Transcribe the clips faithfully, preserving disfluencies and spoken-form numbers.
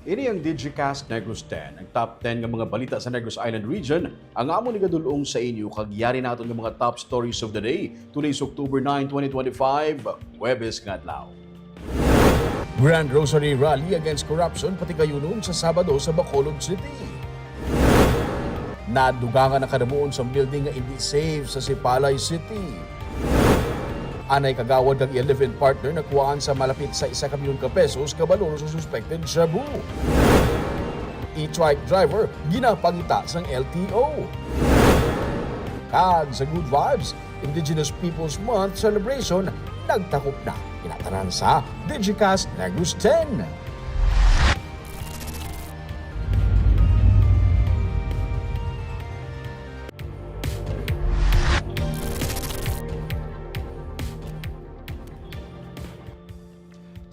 Ini ang Digicast Negros ten, ang top ten nga mga balita sa Negros Island Region, ang amon igadul-ong sa inyo, kag yari naton nga mga top stories of the day. Today is October nine, twenty twenty-five, Huwebes nga adlaw. Grand Rosary Rally Against Corruption patigayunon sa Sabado sa Bacolod City. Nadugangan ang kadamuon sang building nga indi safe sa Sipalay City. Anay kagawad kag iya live-in partner nakuhaan sa malapit sa isa ka milyon ka pesos nga balor sa suspected shabu. E-trike driver ginapangita sang L T O. Kag sa Good Vibes, Indigenous Peoples Month celebration nagtakop na. Ina tanan sa Digicast Negros ten.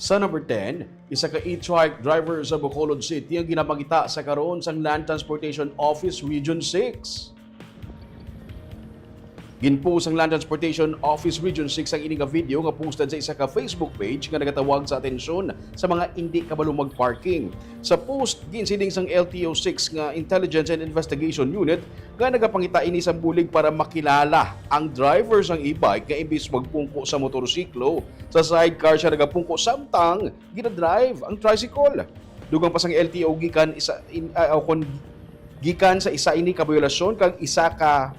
Sa number ten, isa ka e-trike driver sa Bacolod City ang ginapangita sa karon sang Land Transportation Office Region six. Ginpost sang Land Transportation Office Region six ang ini nga video nga posted sa isa ka Facebook page nga nagatawag sa atensyon sa mga indi kabalo mag-parking. Sa post, ginsiling sang L T O six nga Intelligence and Investigation Unit nga nagapangita ini sang bulig para makilala ang driver sang e-bike nga imbis magpungko sa motorsiklo, sa sidecar siya nagapungko samtang ginadrive ang tricycle. Dugang pa sang L T O, gikan isa in, ah, o kon gikan sa isa ini ka biolasyon kag isa ka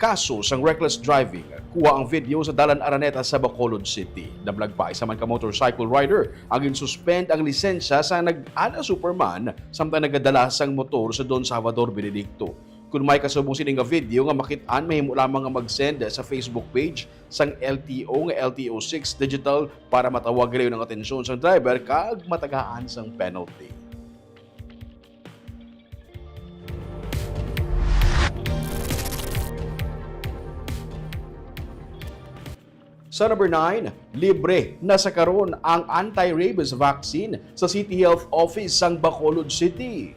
kaso sang reckless driving. Kuha ang video sa Dalan Araneta sa Bacolod City. Nablag pa isa man ka motorcycle rider ang ginsuspend ang lisensya sa nag-ana Superman samtang nagadala sang motor sa Don Salvador Benedicto. Kon may kasubong sini nga video nga makit-an, mahimo lamang nga mag-send sa Facebook page sang L T O nga L T O six Digital para matawag gayod ang atensyon sang driver kag matagaan sang penalty. Sa number nine, libre na sa karon ang anti-rabies vaccine sa City Health Office sang Bacolod City.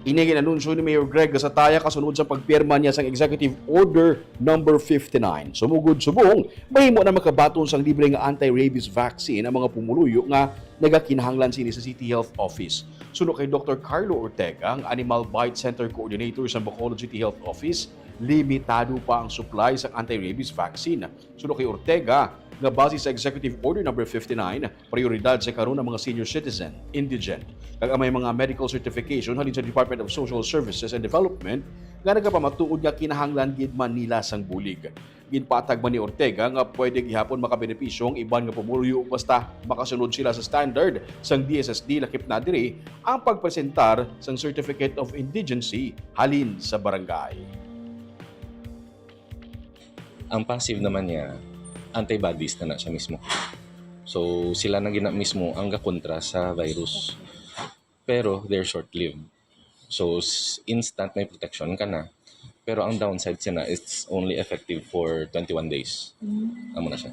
Ini ang gin-anunsyo ni Mayor Greg Gasataya kasunod sa pagpirma niya sang Executive Order Number fifty-nine. Sumugod subong, mahimo na makabaton sang libre nga anti-rabies vaccine ang mga pumuluyo nga nagakinahanglan sini sa City Health Office. Suno kay Doktor Carlo Ortega, ang Animal Bite Center Coordinator sa Bacolod City Health Office, limitado pa ang supply sang anti-rabies vaccine. Suno kay Ortega, nga base sa Executive Order Number fifty-nine, prioridad sa karon ang mga senior citizen, indigent, kag ang may mga medical certification halin sa Department of Social Services and Development nga nagapamatuod nga kinahanglan gid man nila sang bulig. Ginpatag man ni Ortega nga pwede gihapon makabenepisyo ang iban nga pumuluyo basta makasunod sila sa standard sang D S S D, lakip na diri ang pagpresentar sang Certificate of Indigency halin sa barangay. Ang passive naman niya, antibodies na na siya mismo. So, sila na gina mismo ang gakontra sa virus. Pero they're short-lived. So, s- instant may protection ka na. Pero ang downside siya na, it's only effective for twenty-one days. Amo na siya.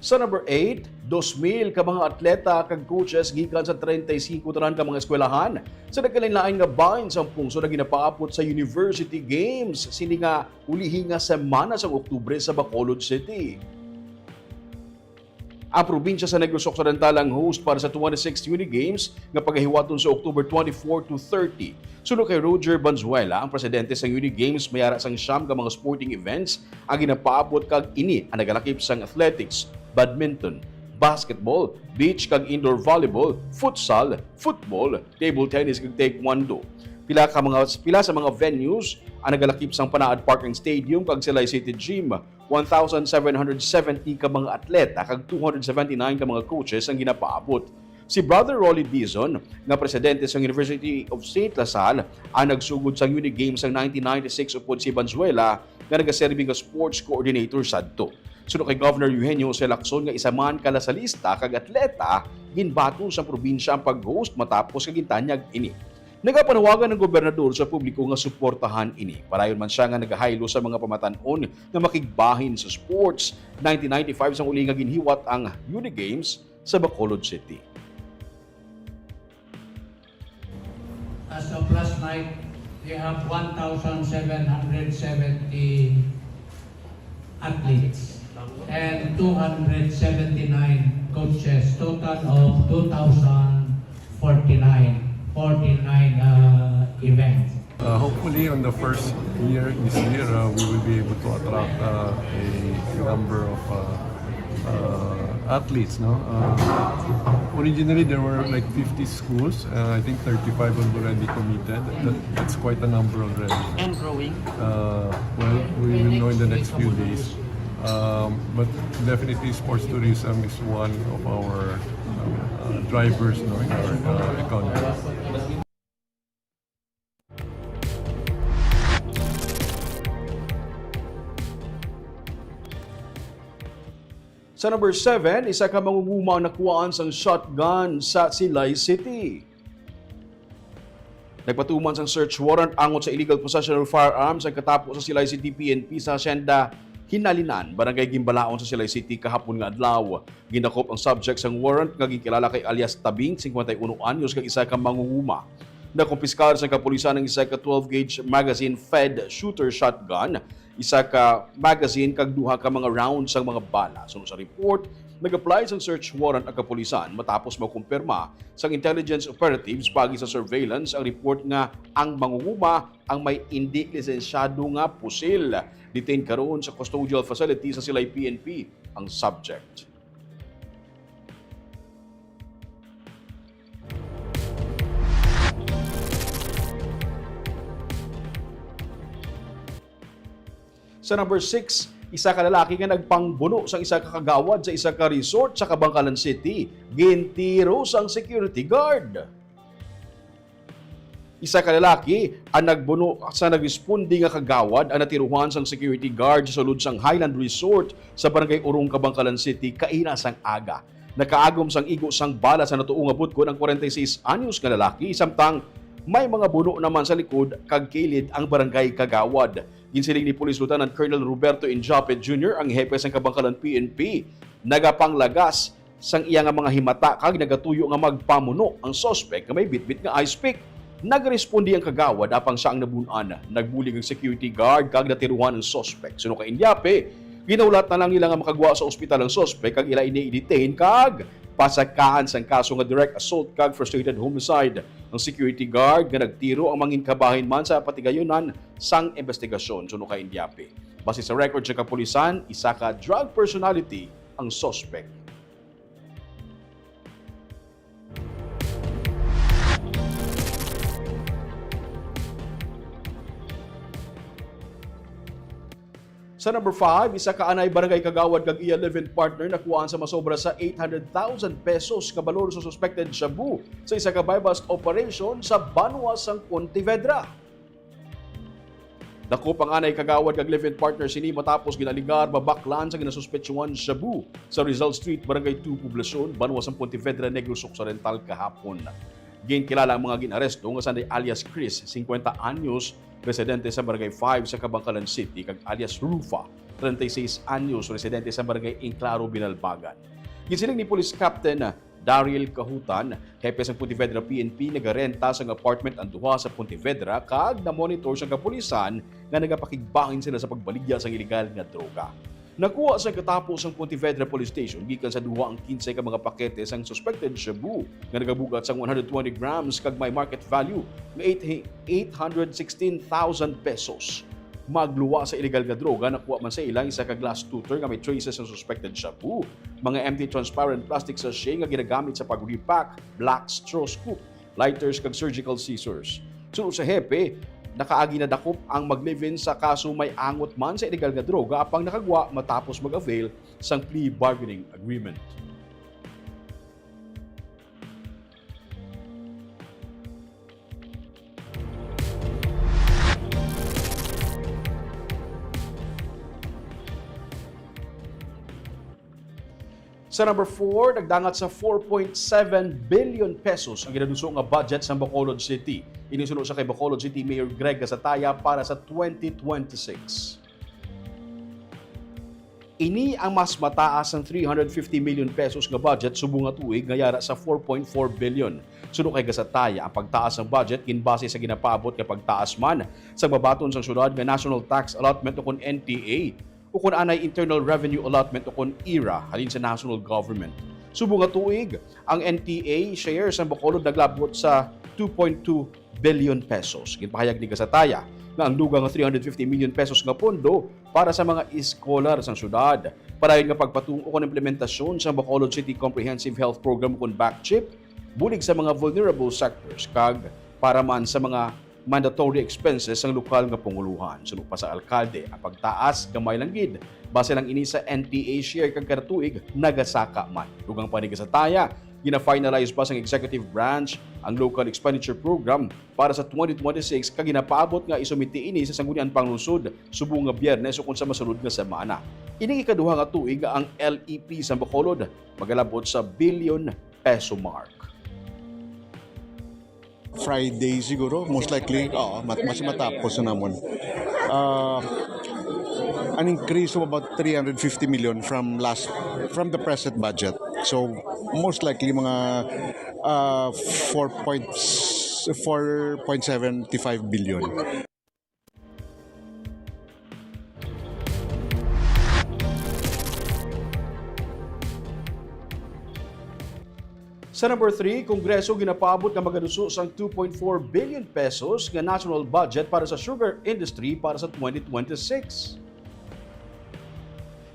Sa number eight, dos mil ka mga atleta kag coaches gikan sa treinta y cinco tanan ka mga eskwelahan sa nagkalainlain nga bahin sang pungsod ang ginapaabot sa University Games sini nga ulihi nga semana sang Oktubre sa Bacolod City. Ang probinsya sa Negros Occidental ang host para sa twenty-sixth Uni Games nga pagahiwaton sa October twenty-four to thirty. Suno kay Roger Banzuela, ang presidente sang Uni Games, may ara sang siyam ka mga sporting events ang ginapaabot, kag ini ang nagalakip sang athletics, badminton, basketball, beach kag indoor volleyball, futsal, football, table tennis kag taekwondo. Pila ka mga pila sa mga venues ang nagalakip sang Panaad Park and Stadium kag Silay City Gym, one thousand seven hundred seventy ka mga atleta kag two hundred seventy-nine ka mga coaches ang ginapaabot. Si Brother Rolly Dizon, nga presidente sang University of Saint La Salle, ang nagsugod sang Uni Games sang nineteen ninety-six upod si Banzuela, nga nagaserbi nga sports coordinator sadto. Suno kay Governor Eugenio Jose Lacson, nga isa man ka Lasalista kag atleta, ginbaton sang probinsya ang pag-host matapos nga gintanyag ini. Nagapanawagan ang gobernador sa publiko nga suportahan ini. Padayon man sia nga nagahaylo sa mga pamatan-on nga makigbahin sa sports. Nineteen ninety-five sang uli nga ginhiwat ang Uni Games sa Bacolod City. As of last night, We have one thousand seven hundred seventy athletes and two hundred seventy-nine coaches, total of two thousand forty-nine, forty-nine uh, events. Uh, hopefully, on the first year, this year, uh, we will be able to attract uh, a number of uh, uh, athletes. No, uh, originally there were like fifty schools. Uh, I think thirty-five have already committed. That, that's quite a number already. And growing. Uh, well, we will know in the next few days. Um, but definitely, sports tourism is one of our uh, drivers, no, in our uh, economy. Sa number seven, isa ka mangunguma ang nakuhaan sang shotgun sa Silay City. Nagpatuman sang search warrant angot sa illegal possession of firearms ang katapo sa Silay City P N P sa Hacienda Hinalinan, Barangay Gimbalaon sa Silay City kahapon nga adlaw. Gindakop ang subject sang warrant nga ginkilala kay alias Tabing, singkwenta y uno anyos, kag isa ka mangunguma. Nakumpiskar sang kapulisan ang isa ka twelve gauge magazine fed shooter shotgun, isa ka magazine kag duha ka mga round sang mga bala. Suno sa report, nag-apply sang search warrant ang kapulisan matapos makumpirma sang intelligence operatives paagi sa surveillance ang report nga ang mangunguma ang may indi lisensyado nga pusil. Detained karon sa custodial facility sa Silay P N P ang subject. Sa number six, isa ka lalaki nga nagpangbuno sang isa ka kagawad sa isa ka resort sa Kabankalan City, gintiro sang security guard. Isa ka lalaki ang nagbuno sa nagresponde nga kagawad ang natiruhan sang security guard sa sulod sang Highland Resort sa Barangay Urong, Kabankalan City, kaina sang aga. Nakaagom sang igo sang bala sa natuo nga butkon ang kwarenta y seis anyos nga lalaki, samtang may mga buno naman sa likod kag kilid ang barangay kagawad. Ginsiling ni Police Lieutenant Colonel Roberto Injape Junior, ang hepe sang Kabankalan P N P, nagapanglagas sang iya nga mga himata kag nagatuyo nga magpamuno ang suspek nga may bitbit nga ice pick. Nagresponde ang kagawad apang siya ang nabun-an. Nagbulig ang security guard kag natiruhan ang suspek. Suno kay Inyape, ginahulat na lang nila nga makagwa sa ospital ang suspek kag ila ini i-detain kag pasakaan sang kaso nga direct assault kag frustrated homicide. Ang security guard nga nagtiro ang mangin kabahin man sa patigayunan sang investigasyon, suno kay Inyape. Base sa record sa kapulisan, isa ka drug personality ang suspek. Sa number five, isa ka anay barangay kagawad kag iya live-in partner nakuhaan sa masobra sa eight hundred thousand pesos ka balor sa suspected shabu sa isa ka buy-bust operation sa banwa sang Pontevedra. Dakop ang anay kagawad kag live-in partner sini matapos ginaligar mabaklan sa ginasuspetsuhan shabu sa Rizal Street, Barangay two, Poblacion, banwa sang Pontevedra, Negros Occidental kahapon. Ginkilala ang mga gin-aresto nga sanday alias Chris, singkwenta anyos, residente sa Barangay five sa Kabankalan City, kag alias Rufa, treinta y seis anyos, residente sa Barangay Enclaro, Binalbagan. Ginsiling ni Police Captain Daryl Kahutan, hepe sang Pontevedra P N P, nagarenta sang apartment ang duha sa Pontevedra kag namonitor sang kapulisan nga nagapakigbahin sila sa pagbaligya sang iligal nga droga. Nakuha sang katapo sang Pontevedra Police Station gikan sa duha ang kinse ka mga pakete sang suspected shabu nga nagabug-at sang one hundred twenty grams kag may market value nga eight, eight hundred sixteen thousand pesos. Magluwa sa iligal nga droga, nakuha man sa ila ang isa ka glass tutor nga may traces sang suspected shabu, mga empty transparent plastic sachet nga ginagamit sa pag-repack, black straw scoop, lighters, kag surgical scissors. Suno sa hepe, nakaagi na dakop ang mag-live-in sa kaso may angot man sa iligal nga droga apang nakagwa matapos mag-avail sang plea bargaining agreement. Sa number four, nagdangat sa four point seven billion pesos ang ginaduso nga budget sa Bacolod City. Ini suno sa kay Bacolod City Mayor Greg Gasataya para sa twenty twenty-six. Ini ang mas mataas sang three hundred fifty million pesos nga budget subong nga tuig nga yara sa four point four billion. Suno kay gasataya, ang pagtaas sang budget ginbase sa ginapaabot nga pagtaas man sa mabaton sang syudad nga national tax allotment o kon N T A o kon anay internal revenue allotment o kon ira halin sa national government. Subong nga tuig, ang N T A share sang Bacolod naglabot sa two point two billion pesos. Ginpahayag ni gasataya nga ang dugang nga three hundred fifty million pesos nga pondo para sa mga eskolar sang syudad, padayon nga pagpatung-o kon implementasyon sang Bacolod City Comprehensive Health Program o kon BACCHIP, bulig sa mga vulnerable sectors, kag para man sa mga mandatory expenses sang lokal nga panguluhan. Suno pa sa alkalde, ang pagtaas gamay lang gid, base lang ini sa N T A share kag kada tuig nagasaka man. Dugang pa ni gasataya, gina-finalize pa sang executive branch ang local expenditure program para sa twenty twenty-six kag ginapaabot nga isumiti ini sa Sangguniang Panglungsod subong nga Biyernes o kon sa masunod nga semana. Ining ikaduha nga tuig nga ang L E P sa Bacolod magalabot sa billion peso mark. Friday siguro, most likely, oo, mat- mas matapos na namon. Uh, an increase of about three hundred fifty million from last from the present budget. So most likely mga uh, four point four point seventy five billion. Sa number three, Kongreso ginapaabot nga magaduso sang two point four billion pesos nga national budget para sa sugar industry para sa twenty twenty-six.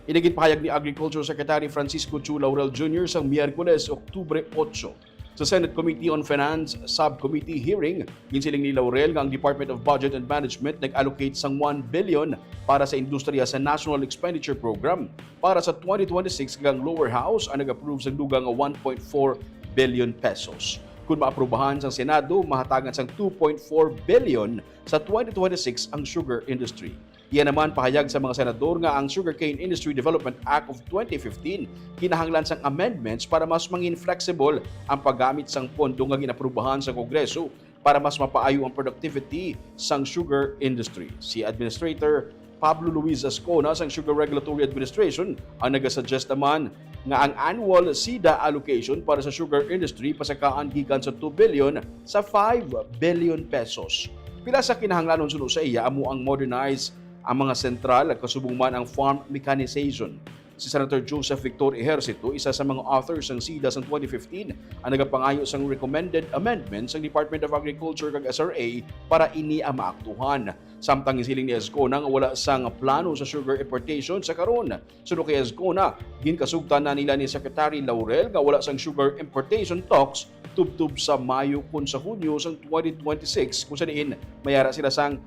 Ini ginpahayag ni Agriculture Secretary Francisco Chu Laurel Junior sang Miyerkules, Oktubre otso. Sa Senate Committee on Finance Subcommittee hearing, ginsiling ni Laurel nga ang Department of Budget and Management nag-allocate sang one billion para sa industriya sa National Expenditure Program para sa twenty twenty-six, kag ang lower house ang nag-approve sang dugang nga one point four billion pesos. Kung maaprubahan sang Senado, mahatagan sang two point four billion sa twenty twenty-six ang sugar industry. Iya naman pahayag sa mga senador nga ang Sugarcane Industry Development Act of twenty fifteen kinahanglan sang amendments para mas mangin flexible ang paggamit sang pondo nga ginaprubahan sa Kongreso para mas mapaayo ang productivity sang sugar industry. Si Administrator Pablo Luis Ascona sang Sugar Regulatory Administration ang nagasuggest naman nga ang annual SIDA allocation para sa sugar industry pasakaan gikan sa two billion sa five billion pesos. Pila sa kinahanglanon suno sa iya amo ang modernize ang mga sentral, kasubong man ang farm mechanization. Si Senator Joseph Victor Ejercito, isa sa mga authors sang SIDA sang twenty fifteen, ang nagapangayo sang recommended amendment sang Department of Agriculture kag S R A para ini ang maaktuhan. Samtang ginsiling ni Ascona nga wala sang plano sa sugar importation sa karon. Suno kay Ascona, ginkasugtan na nila ni Secretary Laurel nga wala sang sugar importation talks tubtob sa Mayo kon sa Hunyo sang twenty twenty-six, kung sa diin mayara sila sang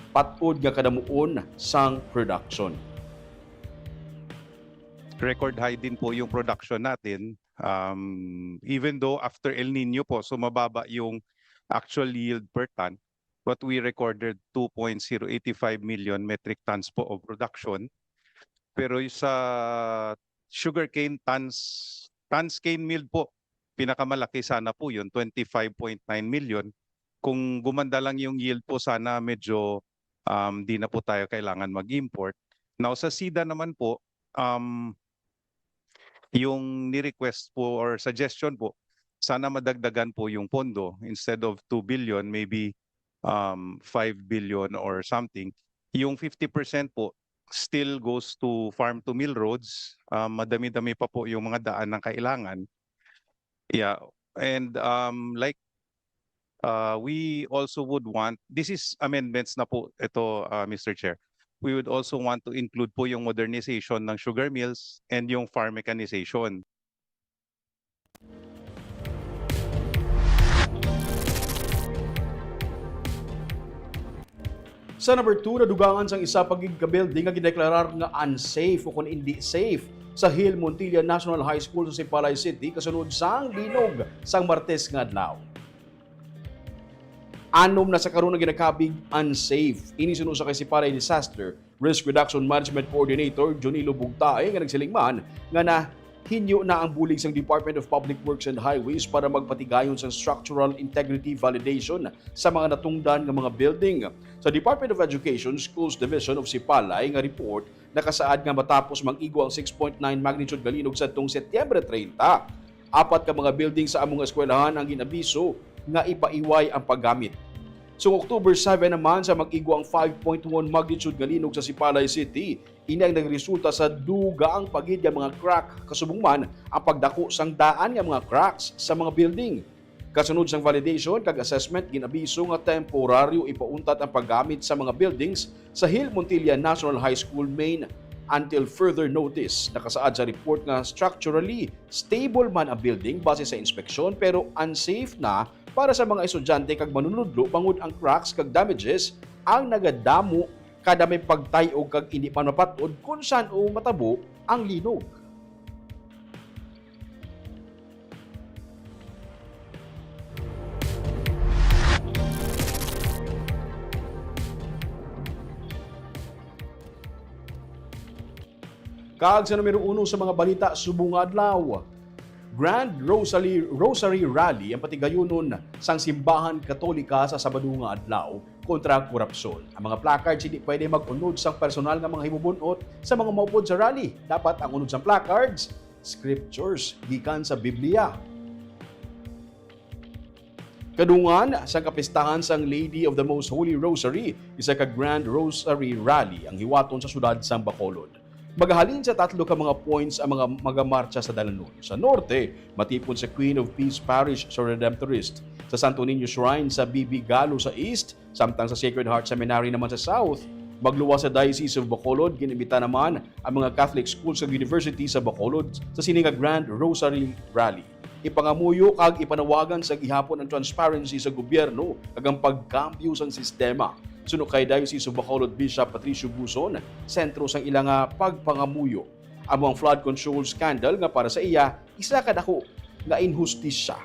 pat-od nga kadamuon sang production. Record high din po yung production natin. Um, even though after El Nino po, so mababa yung actual yield per ton, but we recorded two point zero eight five million metric tons po of production. Pero yung sa sugarcane tons, tons cane milled po, pinakamalaki sana po yun, twenty-five point nine million. Kung gumanda lang yung yield po, sana medyo um, di na po tayo kailangan mag-import. Now, sa SIDA naman po, um, yung ni-request po or suggestion po, sana madagdagan po yung pondo. Instead of two billion, maybe um, five billion or something. Yung fifty percent po still goes to farm to mill roads. Um, madami-dami pa po yung mga daan na kailangan. Yeah, and um, like uh, we also would want, this is amendments na po ito, uh, Mister Chair. We would also want to include po yung modernization ng sugar mills and yung farm mechanization. Sa number two, nadugangan sang isa pa gid ka building nga gideklarar nga unsafe o kon indi safe sa Hill Montilla National High School sa Sipalay City kasunod sang linog sang Martes nga adlaw. Anom na sa karon ang ginakabig unsafe. Ini suno sa kay Sipalay Disaster Risk Reduction Management Coordinator Junilo Bugtae nga nagsiling man nga nahinyo na ang bulig sang Department of Public Works and Highways para magpatigayon sang structural integrity validation sa mga natungdan nga mga building. Sa Department of Education Schools Division of Sipalay nga report, Nakasaad nga matapos mag-igo ang six point nine magnitude nga linog sadtong Setyembre treinta, apat ka mga building sa among eskwelahan ang gin-abiso nga ipaiway ang paggamit. Sung October seven naman, sa mag-igo ang five point one magnitude nga linog sa Sipalay City, ini ang nagresulta sa dugang pa gid nga mga crack, kasubong man ang pagdako sang daan nga mga cracks sa mga building. Kasunod sang validation kag assessment, gin-abiso nga temporaryo ipauntat ang paggamit sa mga buildings sa Hill Montilla National High School main until further notice. Nakasaad sa report nga structurally stable man ang building base sa inspeksyon, pero unsafe na para sa mga estudyante kag manunudlo, bangod ang cracks kag damages ang nagadamo kada may pagtay-og kag indi pa mapat-od kon san-o matabo ang linog. Kag sa numero uno sa mga balita subong nga adlaw, Grand Rosary, Rosary Rally ang patigayunon sang Simbahan Katolika sa Sabado nga adlaw kontra ang korupsyon. Ang mga placards hindi pwede mag-unod sang personal nga mga hibubun-ot sa mga maupod sa rally. Dapat ang unod sang placards, scriptures gikan sa Biblia. Kadungan sang kapistahan sang Lady of the Most Holy Rosary, isa ka Grand Rosary Rally ang hiwaton sa siyudad sang Bacolod. Magahalin sa tatlo ka mga points ang mga magamartsa sa dalanon. Sa norte, matipon sa Queen of Peace Parish sa Redemptorist, sa Santo Niño Shrine sa B B Galo sa east, samtang sa Sacred Heart Seminary naman sa south. Magluwas sa Diocese of Bacolod, gin-imbita naman ang mga Catholic schools kag university sa Bacolod sa sini nga Grand Rosary Rally. Ipangamuyo kag ipanawagan sa gihapon ang transparency sa gobyerno kag ang pagkambyo sang sistema. Suno kay Diocese of Bacolod Bishop Patricio Buson, sentro sang ila nga pagpangamuyo amo ang flood control scandal nga para sa iya isa ka dako nga inhustisya.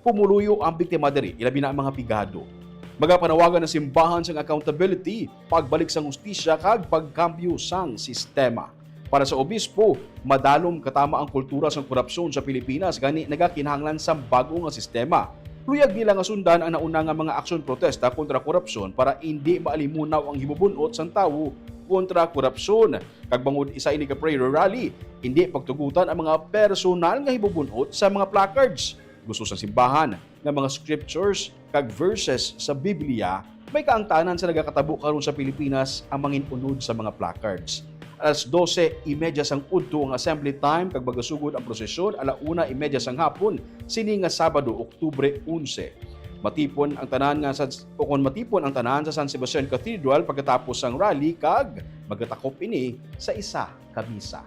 Pumuluyo ang biktima diri, ilabi na ang mga pigado. Magapanawagan ang simbahan sang accountability, pagbalik sang hustisya kag pagkambyo sang sistema. Para sa obispo, madalom katama ang kultura sang korupsyon sa Pilipinas, gani nagakinahanglan sang bag-o nga sistema. Luyag nila nga sundan ang nauna nga mga aksyon protesta kontra korupsyon para indi maalimunaw ang hibubun-ot sang tawo kontra korupsyon. Kag bangod isa ini ka prayer rally, indi pagtugutan ang mga personal nga hibubun-ot sa mga placards. Gusto sang simbahan nga mga scriptures kag verses sa Biblia may kaangtanan sa nagakatabo karon sa Pilipinas ang mangin-unod sa mga placards. Alas dose y media sang udto ang assembly time kag magasugod ang prosesyon ala una y media sang hapon sini nga Sabado, Oktubre onse. Matipon ang tanan nga sa, o kon matipon ang tanan sa San Sebastian Cathedral pagkatapos sang rally kag magatakop ini sa isa ka misa.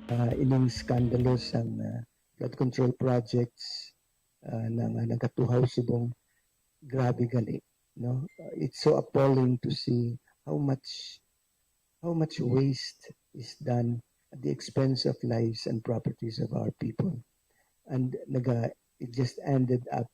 Ah, ining scandalous ang, ah, flood control projects, ah, na nga nagatuhaw subong grabe gali, no? Uh, it's so appalling to see how much, how much waste is done at the expense of lives and properties of our people. And naga, it just ended up,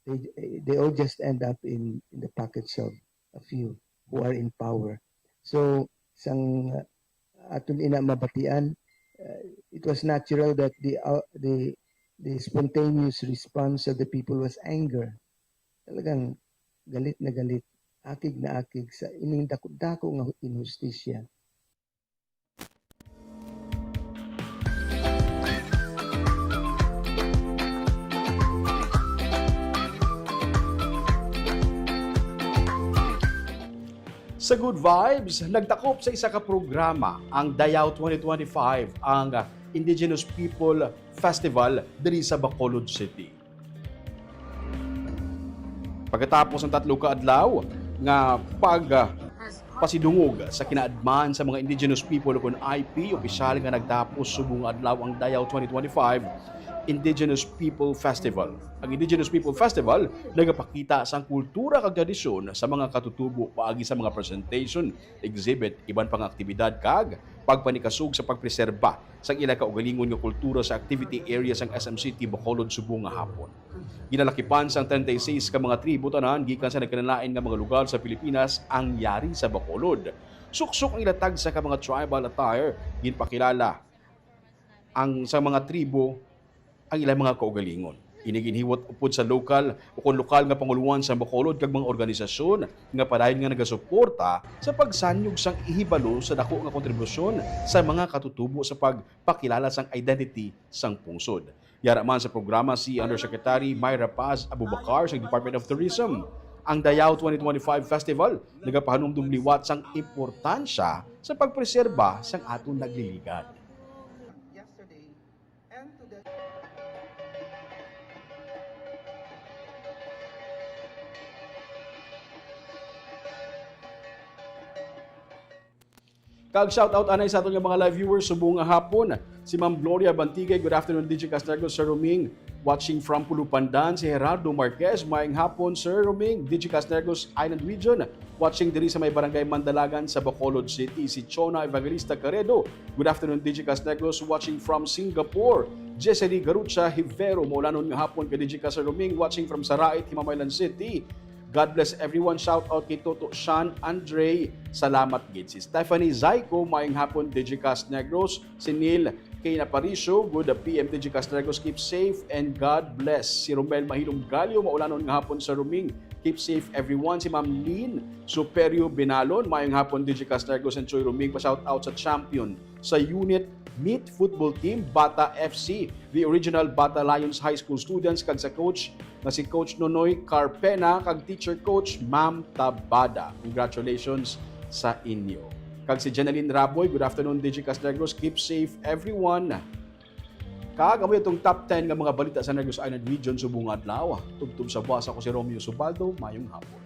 they, they all just end up in, in the pockets of a few who are in power. So, sang, uh, aton ina mabatian, uh, it was natural that the, uh, the, the spontaneous response of the people was anger. Talagang galit na galit, akig na akig sa ining dako-dako nga inhustisya. Sa Good Vibes, nagtakop sa isa ka programa ang Dayao twenty twenty-five, ang Indigenous People Festival diri sa Bacolod City. Pagkatapos ng tatlo ka adlaw nga pag, ah, pasidungog sa kinaadman sa mga indigenous people o kon I P, opisyal nga nagtapos subong nga adlaw ang Dayao twenty twenty-five Indigenous People Festival. Ang Indigenous People Festival nagapakita sang kultura kag tradisyon sa mga katutubo paagi sa mga presentation, exhibit, iban pa nga aktibidad kag pagpanikasog sa pagpreserba sang ila kaugalingon nga kultura sa activity area sang S M City Bacolod subong nga hapon. Ginalakipan sang treinta y seis ka mga tribo tanan gikan sa nagkalain-lain nga mga lugar sa Pilipinas ang yari sa Bacolod. Suksok ang ila tagsa ka mga tribal attire, ginpakilala ang sa mga tribo ang ilang mga kaugalingon. Ini ginhiwat upod sa lokal o kon lokal nga pangulohan sa Bacolod kag mga organisasyon nga padayon nga nagasuporta sa pagsanyog sang ihibalo sa dako nga kontribusyon sa mga katutubo sa pagpakilala sang identity sang pungsod. Yara man sa programa si Undersecretary Myra Paz Abubacar sa Department of Tourism. Ang Dayao twenty twenty-five Festival nagapahanumdom liwat sang importansya sa pagpreserba sang aton nagliligad. Kag shout out anay sa aton nga mga live viewers subong nga hapon. Si Ma'am Gloria Bantigay, good afternoon, D J Casnergos, Sir Roming, watching from Pulupandan. Si Gerardo Marquez, maayong hapon, Sir Roming, D J Casnergos, Island Region, watching diri sa may barangay Mandalagan sa Bacolod City. Si Chona Evangelista Caredo, good afternoon, D J Casnergos, watching from Singapore. Jessely Garucha Hivero, maulanon nga hapon kay D J Casnergos Roming, watching from Sarait, Himamaylan City. God bless everyone. Shout out kay Toto Sean Andre. Salamat gid. Si Stephanie Zayco, maayong hapon, D J Casnegros. Si Neil K. Naparicio, good P M, D J Casnegros. Keep safe and God bless. Si Romel Mahilom Galio, maulanon nga hapon, Sir Roming. Keep safe, everyone. Si Ma'am Lynn Superio Binalon, maayong hapon, D J Casnegros and Choy Roming. Pa-shout out sa champion sa unit meet football team, Bata F C, the original Bata Lions High School students, kag sa coach nga si Coach Nonoy Carpena, kag teacher coach Ma'am Tabada. Congratulations sa inyo. Kag si Jeneline Raboy, good afternoon, D J Casnegros. Keep safe, everyone. Kag amo itong top ten nga mga balita sa Negros Island Region subong nga adlaw. Tubtob sa buwas, ako si Romeo Subaldo. Mayong hapon.